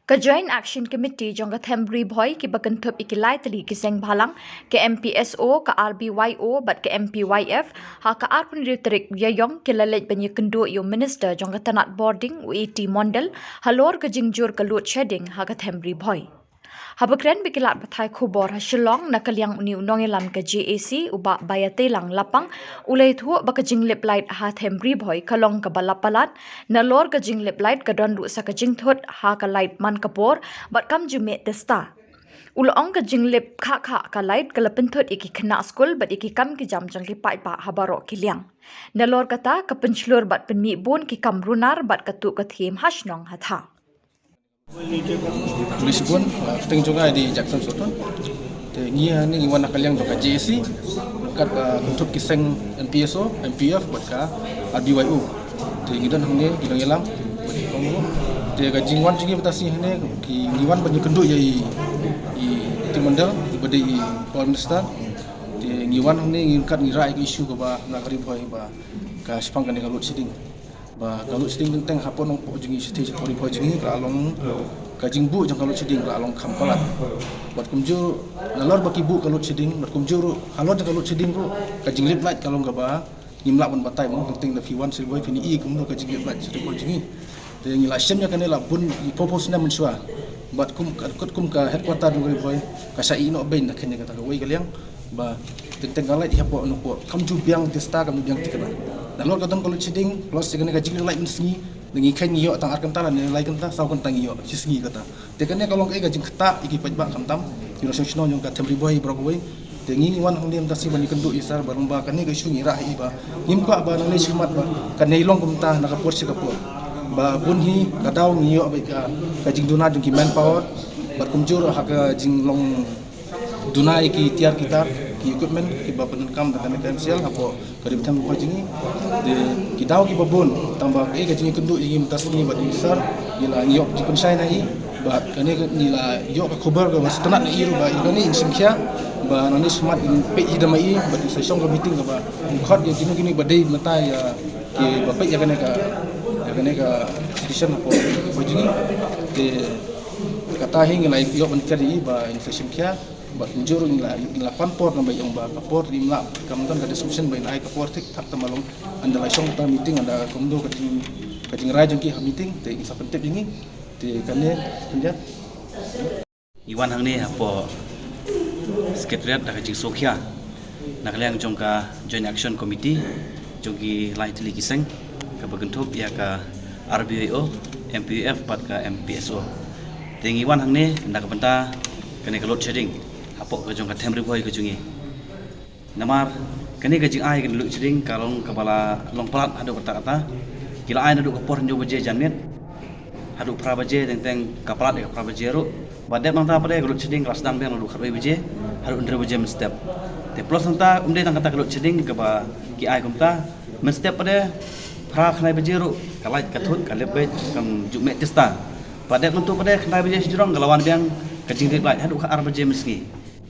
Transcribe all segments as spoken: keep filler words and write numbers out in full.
Ka Joint Action Committee jong ka Them Ri Bhoi kiba kynthup ïa ki lai tylli ki seng bhalang, ka M P S O, ka R B Y O bad ka M P Y F, ha ka arphew tarik Ïaïong ki la leit ban ïakynduh ïa u Minister jong ka tnat bording, u A T Mondal, halor ka jingjur ka load shedding ha ka Them Ri Bhoi. Haba kren bad ki lad pathai khubor ha Shillong na ka liang une u nongïalam ka J A C, u Bah Baiateilang Lapang, u la ïathuh ba ka jinglip light ha Them Ri Bhoi ka long kaba la palat, nalor ka jinglip light ka don ruh sa ka jingthut ha ka light man ka por bad kam ju mih tista. U la ong ka jinglip khah khah ka light ka la pynthut ïa ki khynnah skul bad ïa ki kam ki jam jong ki paidbah ha baroh ki liang. Nalor kata ka pynshlur bad pynmih bun ki kam runar bad ka tuh ka thiem ha shnong ha thaw. Khublei shibun, ah, kyrteng jong nga dei Jackson Soton. Te ngi hangne ngi wan na ka liang jong ka J A C, kat, ah, kynthup ki seng M P S O, M P F bad ka R B Y O. Te ngi don hangne, ngi don ïalam. Te ka jingwan jong ngi mynta sngi hangne, ki ngi wan ban ïakynduh ïa i, i Tim Mondal, iba dei i Power Minister. Te ngi wan hangne ngi kat ngi rah ïa ka issue kaba na ka Ri Bhoi ba ka shaphang kane ka load shedding. Ba ka load shedding teng teng hapoh nongpoh jong ngi, shatei shapoh Ri Bhoi jong ngi ka la long, ka jingbuh jong ka load shedding ka la long kham palat. Bad kumjuh nalor ba ki buh ka load shedding, bad kumjuh ruh halor jong ka load shedding ruh ka jinglip light ka long kaba ngim lah ban batai mo, teng teng da phi wan sha Ri Bhoi phin i kumno ka jinglip light sha Ri Bhoi jong ngi. Te ngi la shem ïa kane la bun ïa phew phew snem mynshuwa. Bad kum ka, kat kum ka headquarter jong ka Ri Bhoi ka shah ïeh noh beiñ na kane kata kawei ka liang. Ba teng teng ka light hapoh nongpoh kam ju biang tista, kam ju biang thikna. Nalor ka don ka load shedding plus ïa kane ka jinglip light mynsngi, da ngi kheiñ ngi ïoh tang ar kynta lane lai kynta, saw kynta ngi ïoh shi sngi kata. Te kane ka long kaei ka jingktah ïa ki paidbah khamtam ki nongshong shnong jong ka Them Ri Bhoi baroh kawei. Te ngi wan hangne mynta sngi ban ïakynduh ïa sir ba long ba kane ka issue ngi rah hi ba ngim kwah ba nangne shakhmat ba kane long kumta na ka por sha ka por. Ba bun hi ka daw ngi ïoh bad ka, ka jingduna jong ki manpower bad kumjuh ruh ha ka jinglong duna ïa ki tiar ki tar, ki equipment kiba pyndonkam da kane ka M C L hapoh ka Ri Bhoi jong ngi. Te ki daw kiba bun, tang ba kaei ka jingïakynduh jong ngi mynta sngi bad i sir, ngi la ïoh jingpynshai na i, bad kane ka ngi la ïoh ka khubor kaba sngewtynnat na i ruh ba ïa kane in shim khia, ba nangne shakhmat in peit hi da ma i, bad in sa shong ka meeting kaba in khot ïa kino kino ba dei mynta ïa kiba peit ïa kane ka, ïa kane ka station hapoh Ri Bhoi jong ngi. Te kata hi ngi la ïoh ban ker ïa i ba in sa shim khia. Bad kumjuh ruh ngi la, ngi la pan por namar ïa ong ba ka por im lah, kam don ka description ba in ai ka por thik thak, tang ba long ynda la shong kata meeting, ynda kumno ka jing, ka jingrai jong ki ha meeting, te in sa pyntip ïa ngi. Te kane pynjah. Ngi wan hangne hapoh Secretariat da ka jingsngewkhia na ka liang jong ka Joint Action Committee jong ki lai tylli ki seng, kaba kynthup ïa ka R B Y O, M P F bad ka M P S O. Te ngi wan hangne na ka bynta kane ka load shedding hapoh ka jong ka Them Ri Bhoi ka jong ngi. Namar kane ka jingai kane ka load shedding ka long kaba la long palat haduh katta katta. Ki la ai naduh ka por hynñiew baje janmiet haduh phra baje, teng teng ka palat ïa ka phra baje ruh. Bad dep nangta pat de ka load shedding ka la sdang biang naduh khatwei baje haduh hynriew baje mynstep. Te plus nangta ym dei tang kata ka load shedding kaba ki ai kumta, mynstep pat de phra khyndai baje ruh ka light ka thut ka lip beit, kam ju mih tista. Bad dep nangta pat de khyndai baje shajrong ka la wan biang ka jinglip light haduh khatar baje mynsngi.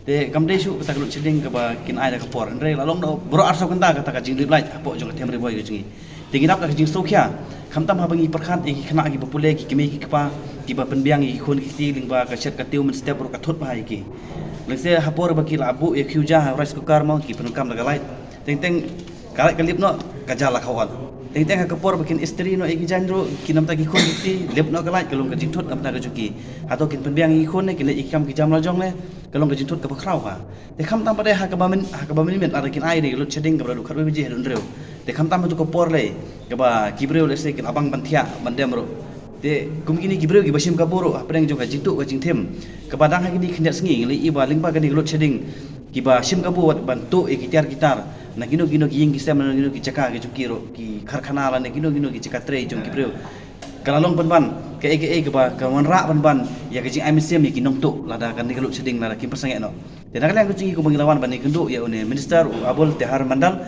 Te kam dei shuh kata ka load shedding kaba kin ai da ka por. Hynrei la long da baroh arsaw kynta kata ka jinglip light hapoh jong ka Them Ri Bhoi ka jong ngi. Te ngi dap da ka jingsngewkhia, khamtam haba ngi pyrkhat ïa ki khynnah kiba pule, ki kmie ki kpa kiba pynbiang ïa ki khun ki kti lyngba ka shet ka tiew mynstep ruh ka thut bha ïa ki. Lehse ha por ba ki la buh ïa ki uja ha rice cooker mo, ki pyndonkam da ka light, teng teng ka light ka lip noh, ka jal la khaw ot. Teng teng ha ka por ba kin istri noh ïa ki jaiñ ruh, ki namta ki khun ki kti, lip noh ka light, ka long ka jingthut namta ka jong ki. Hato kin pynbiang ïa ki khun ne kin leh ïa ki kam ki jam la jong ne, ka long ka jingthut kaba khraw ha. Te khamtam pat de ha kaba myn, ha kaba mynmiet lada kin ai de ka load shedding kaba naduh khatwei baje haduh hynriew. Te khamtam hato ka por lei kaba ki briew lehse kin abang ban thiah ban dem ruh. Te kum kine ki briew kiba shim kabu ruh hapdeng jong ka jingtuh ka jingthim, kaba dang ha kine khyndiat sngi ngi la ïohi ba lyngba kane ka load shedding kiba shim kabu wat ban tuh ïa ki tiar ki tar na kino kino ki ïing ki sem, na kino ki jaka ki jong ki ruh, ki karkhana lane kino kino ki jaka trei jong ki briew. Ka la long pynban kaei kaei kaba ka wanrah pynban ïa ka jingai mynsiem ïa ki nongtuh lada kane ka load shedding lada kim pynsangeh noh. Te na ka liang ka jong ngi kumba ngi la wan ban ïakynduh ïa une Minister u Abul Tehar Mandal,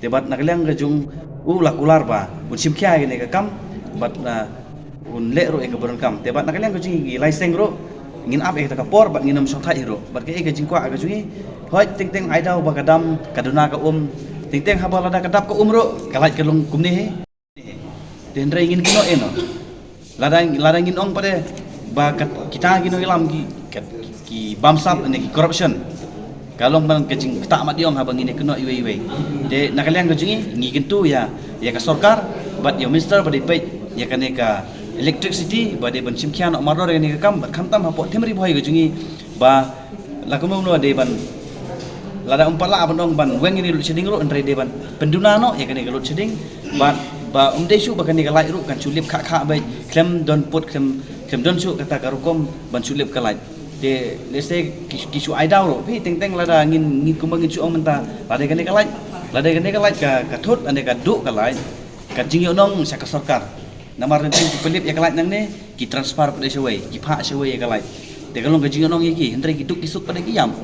te bad na ka liang ka jong u la kular ba un shim khia ïa kane ka kam bad, ah, un leh ruh ïa kaba donkam. Te bad na ka liang ka jong ngi ki lai seng ruh ngin ap ïa kata ka por bad ngin ym shongthait hi ruh. Bad kaei ka jingkwah ka jong ngi, hooid, teng teng ai daw ba ka dam ka duna ka um, teng teng haba lada ka dap ka um ruh ka light ka long kumne hi. Te hynrei ngin kynnoh ïa no. Lada, lada ngin ong pat de Ba kat kita ki nongïalam ki, kat ki bamsap ne ki corruption. Ka long ban ka jingktah mat ïong haba ngi ne kynnoh iwei iwei. Te na ka liang ka jong ngi, ngi kyntu ïa, ïa ka sorkar bad ïa u minister ba dei peit ïa kane ka electricity ba dei ban shim khia noh mardor ïa kane ka kam, bad khamtam hapoh Them Ri Bhoi ka jong ngi ba la kumno kumno dei ban, lada um pat lah ban ong ban weng ïa kane ka load shedding ruh, hynrei dei ban pynduna noh ïa kane ka load shedding. Bad ba um dei shuh ba kane ka light ruh kan shu lip khah khah beit, khlem don put, khlem, khlem don shuh kata ka rukom ban shu lip ka light. Te lehse ki, ki shu ai daw ruh, phi, teng teng lada ngin, ngin kumba ngin shu ong mynta, lada kane ka light, lada kane ka light ka, ka thut, lada ka duh ka light, ka jingïohnong sha ka sorkar. Namar ne teng ki pynlip ïa ka light nangne, ki transfer pat shawei, ki phah shawei ïa ka light. Te ka long ka jingïohnong ïa ki, hynrei ki duk ki suk pat ki ïam.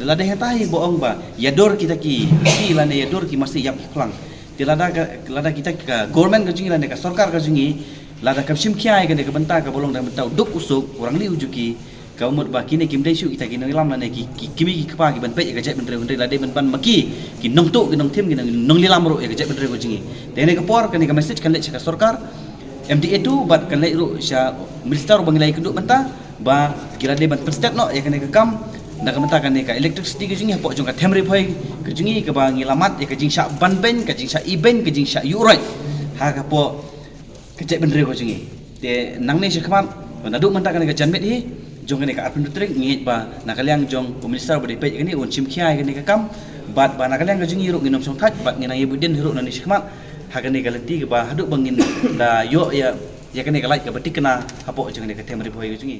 Lada hynta hi ba ong ba ïa dur kita ki, ki lane ïa dur ki masi ïap ki phlang. Te lada ka, lada kita ka government ka jong ngi lane ka sorkar ka jong ngi, lada kam shim khia ïa kane ka bynta kaba long da ka bynta u duk u suk, u rangli u juki, ka mut ba kine kim dei shuh kita ki nongïalam lane ki, ki kmie ki kpa ki ban peit ïa ka jaitbynriew, hynrei la dei ban pan ma ki, ki nongtuh, ki nongthim, ki nong, nonglilam ruh ïa ka jaitbynriew ka jong ngi. Te kane ka por, kane ka message kan leit sha ka sorkar, M D A two, bad kan leit ruh sha minister ba ngi la ïakynduh mynta, ba ki la dei ban pynstet noh ïa kane ka kam na ka bynta kane ka electricity ka jong ngi hapoh jong ka Them Ri Bhoi ka jong ngi, kaba ngi la mad ïa ka jingshah ban beiñ, ka jingshah ibeiñ, ka jingshah ïuh roit ha ka por ka jaitbynriew ka jong ngi. Te nangne shakhmat, naduh mynta kane ka janmiet hi jong kane ka arphew tarik, ngi ngeit ba na ka liang jong u minister ba dei peit kane un shim khia ïa kane ka kam, bad ba na ka liang ka jong ngi ruh ngin ym shong thait, bad ngin nang ïa buh dien hi ruh nangne shakhmat ha kane ka lynti kaba haduh ba ngin da ïoh ïa, ïa kane ka light kaba thikna hapoh jong kane ka Them Ri Bhoi ka jong ngi.